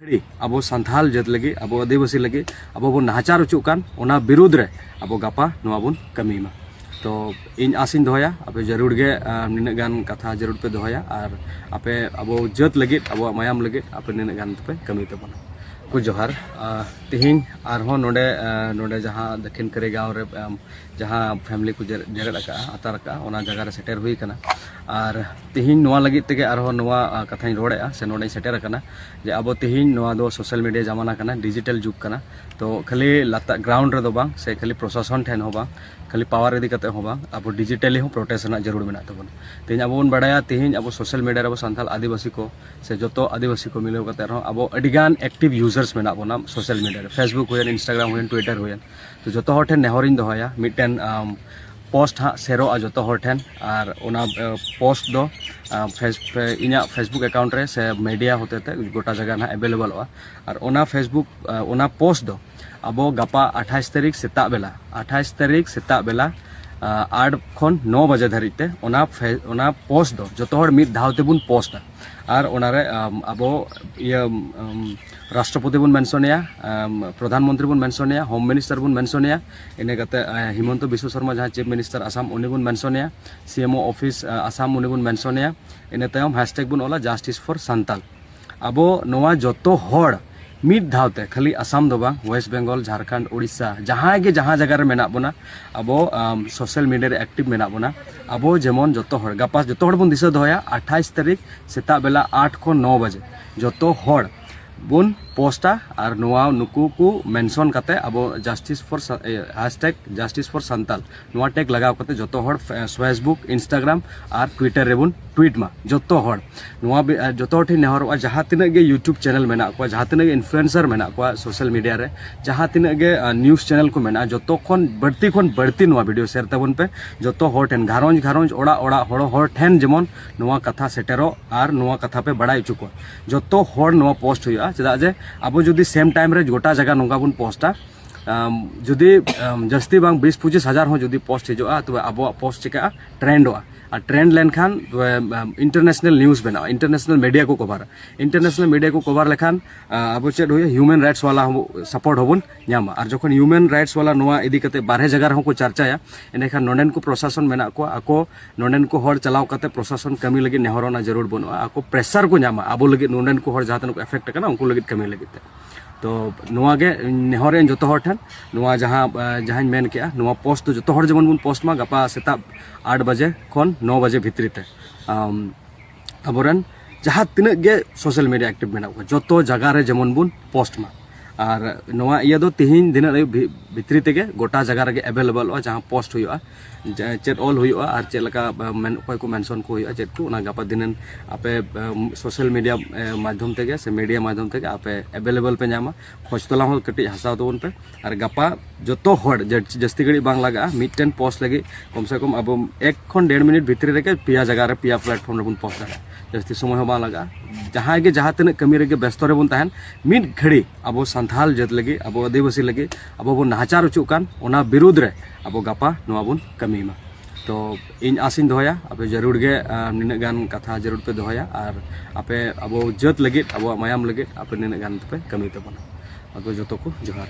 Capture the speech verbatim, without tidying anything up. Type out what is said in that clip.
ᱟᱹᱰᱤ ᱟᱵᱚ ᱥᱟᱱᱛᱷᱟᱞ ᱡᱟᱹᱛ ᱞᱟᱹᱜᱤᱫ, ᱟᱵᱚ ᱟᱹᱫᱤᱵᱟᱹᱥᱤ ᱞᱟᱹᱜᱤᱫ ᱟᱵᱚ ᱵᱚᱱ ᱱᱟᱦᱟᱪᱟᱨ ᱦᱚᱪᱚᱜ ᱠᱟᱱ, ᱚᱱᱟ ᱵᱤᱨᱩᱫᱽ ᱨᱮ ᱟᱵᱚ ᱜᱟᱯᱟ ᱱᱚᱣᱟ ᱵᱚᱱ ᱠᱟᱹᱢᱤ ᱢᱟ᱾ ᱛᱚ ᱤᱧ ᱟᱥᱤᱧ ᱫᱚᱦᱚᱭᱟ, ᱟᱯᱮ ᱡᱟᱹᱨᱩᱲ ᱜᱮ ᱟᱸ, ᱱᱤᱱᱟᱹᱜ ᱜᱟᱱ ᱠᱟᱛᱷᱟ ᱡᱟᱹᱨᱩᱲ ᱯᱮ ᱫᱚᱦᱚᱭᱟ, ᱟᱨ ᱟᱯᱮ ᱟᱵᱚ ᱡᱟᱹᱛ ᱞᱟᱹᱜᱤᱫ, ᱟᱵᱚᱣᱟᱜ ᱢᱟᱭᱟᱢ ᱞᱟᱹᱜᱤᱫ ᱟᱯᱮ ᱱᱤᱱᱟᱹᱜ ᱜᱟᱱ ᱯᱮ ᱠᱟᱹᱢᱤ ᱛᱟᱵᱚᱱᱟ᱾ ᱠᱚ ᱡᱚᱦᱟᱨ᱾ ᱟᱸ, ᱛᱤᱦᱤᱧ ᱟᱨᱦᱚᱸ ᱱᱚᱰᱮ, ᱟᱸ, ᱱᱚᱰᱮ ᱡᱟᱦᱟᱸ ᱫᱚᱠᱠᱷᱤᱱ ᱠᱟᱹᱨᱤᱜᱟᱸᱣ ᱨᱮ, ᱟᱸ, ᱡᱟᱦᱟᱸ ᱯᱷᱮᱢᱤᱞᱤ ᱠᱚ ᱡᱮᱨ-, ᱡᱮᱨᱮᱫ ᱟᱠᱟᱫᱼᱟ, ᱟᱛᱟᱨ ᱟᱠᱟᱫᱼᱟ, ᱚᱱᱟ ᱡᱟᱭᱜᱟ ᱨᱮ ᱥᱮᱴᱮᱨ ᱦᱩᱭ ᱟᱠᱟᱱᱟ᱾ ᱟᱨ ᱛᱤᱦᱤᱧ ᱱᱚᱣᱟ ᱞᱟᱹᱜᱤᱫ ᱛᱮᱜᱮ ᱟᱨᱦᱚᱸ ᱱᱚᱣᱟ, ᱟᱸ, ᱠᱟᱛᱷᱟᱧ ᱨᱚᱲᱮᱫᱼᱟ, ᱥᱮ ᱱᱚᱰᱮᱧ ᱥᱮᱴᱮᱨ ᱟᱠᱟᱱᱟ, ᱡᱮ ᱟᱵᱚ ᱛᱤᱦᱤᱧ ᱱᱚᱣᱟ ᱫᱚ ᱥᱳᱥᱟᱞ ᱢᱤᱰᱤᱭᱟ ᱡᱟᱢᱟᱱᱟ ᱠᱟᱱᱟ, ᱰᱤᱡᱤᱴᱟᱞ ᱡᱩᱜᱽ ᱠᱟᱱᱟ᱾ ᱛᱚ ᱠᱷᱟᱹᱞᱤ ᱞᱟᱛᱟᱨ ᱜᱨᱟᱣᱩᱱᱰ ᱨᱮᱫᱚ ᱵᱟᱝ, ᱥᱮ ᱠᱷᱟᱹᱞᱤ ᱯᱨᱚᱥᱟᱥᱚᱱ ᱴᱷᱮᱱ ᱦᱚᱸ ᱵᱟᱝ, ᱠᱷᱟᱹᱞᱤ ᱯᱟᱣᱟᱨ ᱤᱫᱤ ᱠᱟᱛᱮ ᱦᱚᱸ ᱵᱟᱝ, ᱟᱵᱚ ᱰᱤᱡᱤᱴᱟᱞᱤ ᱦᱚᱸ ᱯᱨᱚᱴᱮᱥᱴ ᱨᱮᱱᱟᱜ ᱡᱟᱹᱨᱩᱲ ᱢᱮᱱᱟᱜ ᱛᱟᱵᱚᱱᱟ᱾ ᱛᱮᱦᱮᱧ ᱟᱵᱚ ᱵᱚᱱ ᱵᱟᱲᱟᱭᱟ, ᱛᱮᱦᱮᱧ ᱟᱵᱚ ᱥᱳᱥᱟᱞ ᱢᱤᱰᱤᱭᱟ ᱨᱮ ᱟᱵᱚ ᱥᱟᱱᱛᱟᱲ ᱟᱹᱫᱤᱵᱟᱹᱥᱤ ᱠᱚ ᱥᱮ ᱡᱚᱛᱚ ᱟᱹᱫᱤᱵᱟᱹᱥᱤ ᱠᱚ ᱢᱤᱞᱟᱹᱣ ᱠᱟᱛᱮ ᱨᱮᱦᱚᱸ ᱟᱵᱚ ᱟᱹᱰᱤᱜᱟᱱ ᱮᱠᱴᱤᱵᱷ ᱭᱩᱡᱟᱨᱥ ᱢᱮᱱᱟᱜ ᱵᱚᱱᱟ ᱥᱳᱥᱟᱞ ᱢᱤᱰᱤᱭᱟ ᱨᱮ, ᱯᱷᱮᱥᱵᱩᱠ ᱦᱩᱭᱮᱱ, ᱤᱱᱥᱴᱟᱜᱨᱟᱢ ᱦᱩᱭᱮᱱ, ᱴᱩᱭᱴᱟᱨ ᱦᱩᱭᱮᱱ᱾ ᱛᱚ ᱡᱚᱛᱚ ᱦᱚᱲ ᱴᱷᱮᱱ ᱱᱮᱦᱚᱨᱤᱧ ᱫᱚᱦᱚᱭᱟ, ᱢᱤᱫᱴᱮᱱ ᱟᱢ, ᱯᱳᱥᱴ ᱦᱟᱸᱜ ᱥᱮᱨᱚᱜᱼᱟ ᱡᱚᱛᱚ ᱦᱚᱲ ᱴᱷᱮᱱ, ᱟᱨ ᱚᱱᱟ ᱮ, ᱯᱳᱥᱴ ᱫᱚ ᱟᱢ, ᱯᱷᱮᱥ-, ᱯᱷᱮ-, ᱤᱧᱟᱹᱜ ᱯᱷᱮᱥᱵᱩᱠ ᱮᱠᱟᱣᱩᱱᱴ ᱨᱮ ᱥᱮ ᱢᱤᱰᱤᱭᱟ ᱦᱚᱛᱮ ᱛᱮ ᱜᱚᱴᱟ ᱡᱟᱭᱜᱟ ᱱᱟᱦᱟᱜ ᱮᱵᱮᱞᱮᱵᱚᱞᱚᱜᱼᱟ᱾ ᱟᱨ ᱚᱱᱟ ᱯᱷᱮᱥᱵᱩᱠ, ᱟᱸ, ᱚᱱᱟ ᱯᱳᱥᱴ ᱫᱚ ᱟᱵᱚ ᱜᱟᱯᱟ ᱟᱴᱷᱟᱥ ᱛᱟᱹᱨᱤᱠᱷ ᱥᱮᱛᱟᱜ ᱵᱮᱞᱟ, ᱟᱴᱷᱟᱥ ᱛᱟᱹᱨᱤᱠᱷ ᱥᱮᱛᱟᱜ ᱵᱮᱞᱟ, ᱟᱸ, ᱟᱴ ᱠᱷᱚᱱ ᱱᱚ ᱵᱟᱡᱮ ᱫᱷᱟᱹᱨᱤᱡ ᱛᱮ ᱚᱱᱟ ᱯᱷᱮ-, ᱚᱱᱟ ᱯᱳᱥᱴ ᱫᱚ ᱡᱚᱛᱚ ᱦᱚᱲ ᱢᱤᱫ ᱫᱷᱟᱣ ᱛᱮᱵᱚᱱ ᱯᱳᱥᱴᱟ᱾ ᱟᱨ ᱚᱱᱟᱨᱮ, ᱟᱢ, ᱟᱵᱚ ᱤᱭᱟᱹ, ᱟᱢ, ᱨᱟᱥᱴᱨᱚᱯᱚᱛᱤ ᱵᱚᱱ ᱢᱮᱱᱥᱚᱱᱮᱭᱟ, ᱟᱢ, ᱯᱨᱚᱫᱷᱟᱱ ᱢᱚᱱᱛᱨᱤ ᱵᱚᱱ ᱢᱮᱱᱥᱚᱱᱮᱭᱟ, ᱦᱳᱢ ᱢᱤᱱᱤᱥᱴᱟᱨ ᱵᱚᱱ ᱢᱮᱱᱥᱚᱱᱮᱭᱟ, ᱤᱱᱟᱹ ᱠᱟᱛᱮ, ᱟᱸ, ᱦᱤᱢᱚᱱᱛᱚ ᱵᱤᱥᱣᱚ ᱥᱚᱨᱢᱟ ᱡᱟᱦᱟᱸ ᱪᱤᱯ ᱢᱤᱱᱤᱥᱴᱟᱨ ᱟᱥᱟᱢ, ᱩᱱᱤ ᱵᱚᱱ ᱢᱮᱱᱥᱚᱱᱮᱭᱟ, ᱥᱤ ᱮᱢ ᱳ ᱚᱯᱷᱤᱥ, ᱟᱸ, ᱟᱥᱟᱢ, ᱩᱱᱤ ᱵᱚᱱ ᱢᱮᱱᱥᱚᱱᱮᱭᱟ᱾ ᱤᱱᱟᱹ ᱛᱟᱭᱚᱢ ᱦᱮᱥᱴᱮᱜᱽ ᱵᱚᱱ ᱚᱞᱟ, ᱡᱟᱥᱴᱤᱥ ᱯᱷᱚᱨ ᱥᱟᱱᱛᱟᱞ᱾ ᱟᱵᱚ ᱱᱚᱣᱟ ᱡᱚᱛᱚ ᱦᱚᱲ ᱢᱤᱫ ᱫᱷᱟᱣ ᱛᱮ, ᱠᱷᱟᱹᱞᱤ ᱟᱥᱟᱢ ᱫᱚ ᱵᱟᱝ, ᱳᱭᱮᱥᱴ ᱵᱮᱝᱜᱚᱞ, ᱡᱷᱟᱲᱠᱷᱚᱸᱰ, ᱳᱰᱤᱥᱟ, ᱡᱟᱦᱟᱸᱭ ᱜᱮ ᱡᱟᱦᱟᱸ ᱡᱟᱭᱜᱟ ᱨᱮ ᱢᱮᱱᱟᱜ ᱵᱚᱱᱟ, ᱟᱵᱚ, ᱟᱢ, ᱥᱳᱥᱟᱞ ᱢᱤᱰᱤᱭᱟ ᱨᱮ ᱮᱠᱴᱤᱵᱷ ᱢᱮᱱᱟᱜ ᱵᱚᱱᱟ, ᱟᱵᱚ ᱡᱮᱢᱚᱱ ᱡᱚᱛᱚ ᱦᱚᱲ ᱜᱟᱯᱟ ᱡᱚᱛᱚ ᱦᱚᱲ ᱵᱚᱱ ᱫᱤᱥᱟᱹ ᱫᱚᱦᱚᱭᱟ, ᱟᱴᱷᱟᱥ ᱛᱟᱹᱨᱤᱠᱷ ᱥᱮᱛᱟᱜ ᱵᱮᱞᱟ ᱟᱴ ᱠᱷᱚᱱ ᱱᱚ ᱵᱟᱡᱮ ᱡᱚᱛᱚ ᱦᱚᱲ ᱵᱚᱱ ᱯᱳᱥᱴᱟ᱾ ᱟᱨ ᱱᱚᱣᱟ ᱱᱩᱠᱩ ᱠᱚ ᱢᱮᱱᱥᱚᱱ ᱠᱟᱛᱮ ᱟᱵᱚ justice for, hashtag justice for Santal, ᱱᱚᱣᱟ ᱴᱮᱜᱽ ᱞᱟᱜᱟᱣ ᱠᱟᱛᱮ ᱡᱚᱛᱚ ᱦᱚᱲ ᱯᱷᱮ-, ᱯᱷᱮᱥᱵᱩᱠ, ᱤᱱᱥᱴᱟᱜᱨᱟᱢ ᱟᱨ ᱴᱩᱭᱴᱟᱨ ᱨᱮᱵᱚᱱ ᱴᱩᱭᱤᱴ ᱢᱟ᱾ ᱡᱚᱛᱚ ᱦᱚᱲ ᱱᱚᱣᱟ ᱵᱤ-, ᱟᱨ ᱡᱚᱛᱚ ᱦᱚᱲ ᱴᱷᱮᱱ ᱱᱮᱦᱚᱨᱚᱜᱼᱟ, ᱡᱟᱦᱟᱸ ᱛᱤᱱᱟᱹᱜ ᱜᱮ ᱭᱩᱴᱩᱵᱽ ᱪᱮᱱᱮᱞ ᱢᱮᱱᱟᱜ ᱠᱚᱣᱟ, ᱡᱟᱦᱟᱸ ᱛᱤᱱᱟᱹᱜ ᱜᱮ ᱤᱱᱯᱷᱞᱩᱭᱮᱱᱥᱟᱨ ᱢᱮᱱᱟᱜ ᱠᱚᱣᱟ ᱥᱳᱥᱟᱞ ᱢᱤᱰᱤᱭᱟ ᱨᱮ, ᱡᱟᱦᱟᱸ ᱛᱤᱱᱟᱹᱜ ᱜᱮ, ᱟᱸ, ᱱᱤᱭᱩᱡᱽ ᱪᱮᱱᱮᱞ ᱠᱚ ᱢᱮᱱᱟᱜᱼᱟ, ᱡᱚᱛᱚ ᱠᱷᱚᱱ ᱵᱟᱹᱲᱛᱤ ᱠᱷᱚᱱ ᱵᱟᱹᱲᱛᱤ ᱱᱚᱣᱟ ᱵᱷᱤᱰᱤᱭᱳ ᱥᱮᱭᱟᱨ ᱛᱟᱵᱚᱱ ᱯᱮ᱾ ᱡᱚᱛᱚ ᱦᱚᱲ ᱴᱷᱮᱱ, ᱜᱷᱟᱨᱚᱸᱡᱽ ᱜᱷᱟᱨᱚᱸᱡᱽ, ᱚᱲᱟᱜ ᱚᱲᱟᱜ, ᱦᱚᱲ ᱦᱚᱲ ᱴᱷᱮᱱ ᱡᱮᱢᱚᱱ ᱱᱚᱣᱟ ᱠᱟᱛᱷᱟ ᱥᱮᱴᱮᱨᱚᱜ ᱟᱨ ᱱᱚᱣᱟ ᱠᱟᱛᱷᱟ ᱯᱮ ᱵᱟᱲᱟᱭ ᱦᱚᱪᱚ ᱠᱚᱣᱟ᱾ ᱡᱚᱛᱚ ᱦᱚᱲ ᱱᱚᱣᱟ ᱯᱳᱥᱴ ᱦᱩᱭᱩᱜᱼᱟ, ᱪᱮᱫᱟᱜ ᱡᱮ ᱟᱵᱚ ᱡᱩᱫᱤ ᱥᱮᱢ ᱴᱟᱭᱤᱢ ᱨᱮ ᱜᱚᱴᱟ ᱡᱟᱭᱜᱟ ᱱᱚᱝᱠᱟ ᱵᱚᱱ ᱯᱳᱥᱴᱟ, ᱟᱢ, ᱡᱩᱫᱤ, ᱟᱢ, ᱡᱟᱹᱥᱛᱤ ᱵᱟᱝ ᱵᱤᱥ ᱯᱚᱸᱪᱤᱥ ᱦᱟᱡᱟᱨ ᱦᱚᱸ ᱡᱩᱫᱤ ᱯᱳᱥᱴ ᱦᱤᱡᱩᱜᱼᱟ, ᱛᱚᱵᱮ ᱟᱵᱚᱣᱟᱜ ᱯᱳᱥᱴ ᱪᱤᱠᱟᱹᱜᱼᱟ? ᱴᱨᱮᱱᱰᱚᱜᱼᱟ᱾ ᱟᱨ ᱴᱨᱮᱱᱰ ᱞᱮᱱᱠᱷᱟᱱ ᱤᱱᱴᱟᱨᱱᱮᱥᱱᱟᱞ ᱱᱤᱭᱩᱡᱽ ᱵᱮᱱᱟᱜᱼᱟ, ᱤᱱᱴᱟᱨᱱᱮᱥᱱᱟᱞ ᱢᱤᱰᱤᱭᱟ ᱠᱚ ᱠᱚᱵᱷᱟᱨᱟ᱾ ᱤᱱᱴᱟᱨᱱᱮᱥᱱᱟᱞ ᱢᱤᱰᱤᱭᱟ ᱠᱚ ᱠᱚᱵᱷᱟᱨ ᱞᱮᱠᱷᱟᱱ ᱟᱵᱚ ᱪᱮᱫ ᱦᱩᱭᱩᱜᱼᱟ, ᱦᱤᱭᱩᱢᱮᱱ ᱨᱟᱭᱤᱴᱥ ᱵᱟᱞᱟ ᱦᱚᱸ ᱥᱟᱯᱳᱨᱴ ᱦᱚᱸᱵᱚᱱ ᱧᱟᱢᱟ᱾ ᱟᱨ ᱡᱚᱠᱷᱚᱱ ᱦᱤᱭᱩᱢᱮᱱ ᱨᱟᱭᱤᱴᱥ ᱵᱟᱞᱟ ᱱᱚᱣᱟ ᱤᱫᱤ ᱠᱟᱛᱮ ᱵᱟᱨᱦᱮ ᱡᱟᱭᱜᱟ ᱨᱮᱦᱚᱸ ᱠᱚ ᱪᱟᱨᱪᱟᱭᱟ, ᱮᱸᱰᱮᱠᱷᱟᱱ ᱱᱚᱰᱮᱱ ᱠᱚ ᱯᱨᱚᱥᱟᱥᱚᱱ ᱢᱮᱱᱟᱜ ᱠᱚᱣᱟ, ᱟᱠᱚ ᱱᱚᱰᱮᱱ ᱠᱚ ᱦᱚᱲ ᱪᱟᱞᱟᱣ ᱠᱟᱛᱮ ᱯᱨᱚᱥᱟᱥᱚᱱ ᱠᱟᱹᱢᱤ ᱞᱟᱹᱜᱤᱫ ᱱᱮᱦᱚᱨ ᱨᱮᱱᱟᱜ ᱡᱟᱹᱨᱩᱲ ᱵᱟᱹᱱᱩᱜᱼᱟ᱾ ᱟᱠᱚ ᱯᱨᱮᱥᱟᱨ ᱠᱚ ᱧᱟᱢᱟ ᱟᱵᱚ ᱞᱟᱹᱜᱤᱫ, ᱱᱚᱰᱮᱱ ᱠᱚ ᱦᱚᱲ ᱡᱟᱦᱟᱸ ᱛᱤᱱᱟᱹᱜ ᱠᱚ ᱮᱯᱷᱮᱠᱴ ᱟᱠᱟᱱᱟ ᱩᱱᱠᱩ ᱞᱟᱹᱜᱤᱫ ᱠᱟᱹᱢᱤ ᱞᱟᱹᱜᱤᱫ ᱛᱮ᱾ ᱛᱚ ᱱᱚᱣᱟ ᱜᱮ ᱱᱮᱦᱚᱨ ᱨᱮ ᱡᱚᱛᱚ ᱦᱚᱲ ᱴᱷᱮᱱ, ᱱᱚᱣᱟ ᱡᱟᱦᱟᱸ ᱡᱟᱦᱟᱸᱧ ᱢᱮᱱ ᱠᱮᱜᱼᱟ, ᱱᱚᱣᱟ ᱯᱳᱥᱴ ᱫᱚ ᱡᱚᱛᱚ ᱦᱚᱲ ᱡᱮᱢᱚᱱ ᱵᱚᱱ ᱯᱳᱥᱴ ᱢᱟ ᱜᱟᱯᱟ ᱥᱮᱛᱟᱜ ᱟᱴ ᱵᱟᱡᱮ ᱠᱷᱚᱱ ᱱᱚ ᱵᱟᱡᱮ ᱵᱷᱤᱛᱨᱤ ᱛᱮ᱾ ᱟᱵᱚᱨᱮᱱ ᱡᱟᱦᱟᱸ ᱛᱤᱱᱟᱹᱜ ᱜᱮ ᱥᱳᱥᱟᱞ ᱢᱤᱰᱤᱭᱟ ᱮᱠᱴᱤᱵᱷ ᱢᱮᱱᱟᱜ ᱠᱚᱣᱟ, ᱡᱚᱛᱚ ᱡᱟᱭᱜᱟ ᱨᱮ ᱡᱮᱢᱚᱱ ᱵᱚᱱ ᱯᱳᱥᱴ ᱢᱟ᱾ ᱟᱨ ᱱᱚᱣᱟ ᱤᱭᱟᱹ ᱫᱚ ᱛᱤᱦᱤᱧ ᱫᱤᱱᱟᱹᱜ ᱟᱹᱭᱩᱵ ᱵᱷᱤᱛᱨᱤ ᱛᱮᱜᱮ ᱜᱚᱴᱟ ᱡᱟᱭᱜᱟ ᱨᱮᱜᱮ ᱮᱵᱮᱞᱮᱵᱮᱞᱚᱜᱼᱟ, ᱡᱟᱦᱟᱸ ᱯᱳᱥᱴ ᱦᱩᱭᱩᱜᱼᱟ, ᱪᱮᱫ ᱚᱞ ᱦᱩᱭᱩᱜᱼᱟ ᱟᱨ ᱪᱮᱫ ᱞᱮᱠᱟ ᱚᱠᱚᱭ ᱠᱚ ᱢᱮᱱᱥᱚᱱ ᱠᱚ ᱦᱩᱭᱩᱜᱼᱟ, ᱪᱮᱫ ᱠᱚ, ᱚᱱᱟ ᱜᱟᱯᱟ ᱫᱤᱱᱟᱹᱱ ᱟᱯᱮ ᱥᱳᱥᱟᱞ ᱢᱤᱰᱤᱭᱟ ᱢᱟᱫᱽᱫᱷᱚᱢ ᱛᱮᱜᱮ ᱥᱮ ᱢᱤᱰᱤᱭᱟ ᱢᱟᱫᱽᱫᱷᱚᱢ ᱛᱮᱜᱮ ᱟᱯᱮ ᱮᱵᱮᱞᱮᱵᱮᱞ ᱯᱮ ᱧᱟᱢᱟ᱾ ᱠᱷᱚᱡᱽ ᱛᱚᱞᱟᱥ ᱦᱚᱸ ᱠᱟᱹᱴᱤᱡ ᱦᱟᱛᱟᱣ ᱛᱟᱵᱚᱱ ᱯᱮ᱾ ᱟᱨ ᱜᱟᱯᱟ ᱡᱚᱛᱚ ᱦᱚᱲ, ᱡᱟᱹᱥᱛᱤ ᱜᱷᱟᱹᱲᱤᱡ ᱵᱟᱝ ᱞᱟᱜᱟᱜᱼᱟ, ᱢᱤᱫᱴᱮᱱ ᱯᱳᱥᱴ ᱞᱟᱹᱜᱤᱫ ᱠᱚᱢ ᱥᱮ ᱠᱚᱢ ᱟᱵᱚ ᱮᱠ ᱠᱷᱚᱱ ᱰᱮᱲ ᱢᱤᱱᱤᱴ ᱵᱷᱤᱛᱨᱤ ᱨᱮᱜᱮ ᱯᱮᱭᱟ ᱡᱟᱭᱜᱟ ᱨᱮ, ᱯᱮᱭᱟ ᱯᱞᱟᱴᱯᱷᱚᱨᱢ ᱨᱮᱵᱚᱱ ᱯᱳᱥᱴ ᱫᱟᱲᱮᱭᱟᱜᱼᱟ᱾ ᱡᱟᱹᱥᱛᱤ ᱥᱚᱢᱚᱭ ᱦᱚᱸ ᱵᱟᱝ ᱞᱟᱜᱟᱜᱼᱟ᱾ ᱡᱟᱦᱟᱸᱭ ᱜᱮ ᱡᱟᱦᱟᱸ ᱛᱤᱱᱟᱹᱜ ᱠᱟᱹᱢᱤ ᱨᱮᱜᱮ ᱵᱮᱥᱛᱚ ᱨᱮᱵᱚᱱ ᱛᱟᱦᱮᱱ, ᱢᱤᱫ ᱜᱷᱟᱹᱲᱤ ᱟᱵᱚ ᱥᱟᱱᱛᱟᱲ ᱡᱟᱹᱛ ᱞᱟᱹᱜᱤᱫ, ᱟᱵᱚ ᱟᱹᱫᱤᱵᱟᱹᱥᱤ ᱞᱟᱹᱜᱤᱫ ᱟᱵᱚ ᱵᱚᱱ ᱱᱟᱦᱟᱪᱟᱨ ᱦᱚᱪᱚᱜ ᱠᱟᱱ, ᱚᱱᱟ ᱵᱤᱨᱩᱫᱽ ᱨᱮ ᱟᱵᱚ ᱜᱟᱯᱟ ᱱᱚᱣᱟ ᱵᱚᱱ ᱠᱟᱹᱢᱤ ᱢᱟ᱾ ᱛᱚ ᱤᱧ ᱟᱥᱤᱧ ᱫᱚᱦᱚᱭᱟ ᱟᱯᱮ ᱡᱟᱹᱨᱩᱲ ᱜᱮ ᱱᱤᱱᱟᱹᱜ ᱜᱟᱱ ᱠᱟᱛᱷᱟ ᱡᱟᱹᱨᱩᱲ ᱯᱮ ᱫᱚᱦᱚᱭᱟ, ᱟᱨ ᱟᱯᱮ ᱟᱵᱚ ᱡᱟᱹᱛ ᱞᱟᱹᱜᱤᱫ, ᱟᱵᱚᱣᱟᱜ ᱢᱟᱭᱟᱢ ᱞᱟᱹᱜᱤᱫ ᱟᱯᱮ ᱱᱤᱱᱟᱹᱜ ᱜᱟᱱ ᱯᱮ ᱠᱟᱹᱢᱤ ᱛᱟᱵᱚᱱᱟ᱾ ᱟᱫᱚ ᱡᱚᱛᱚ ᱠᱚ ᱡᱚᱦᱟᱨ᱾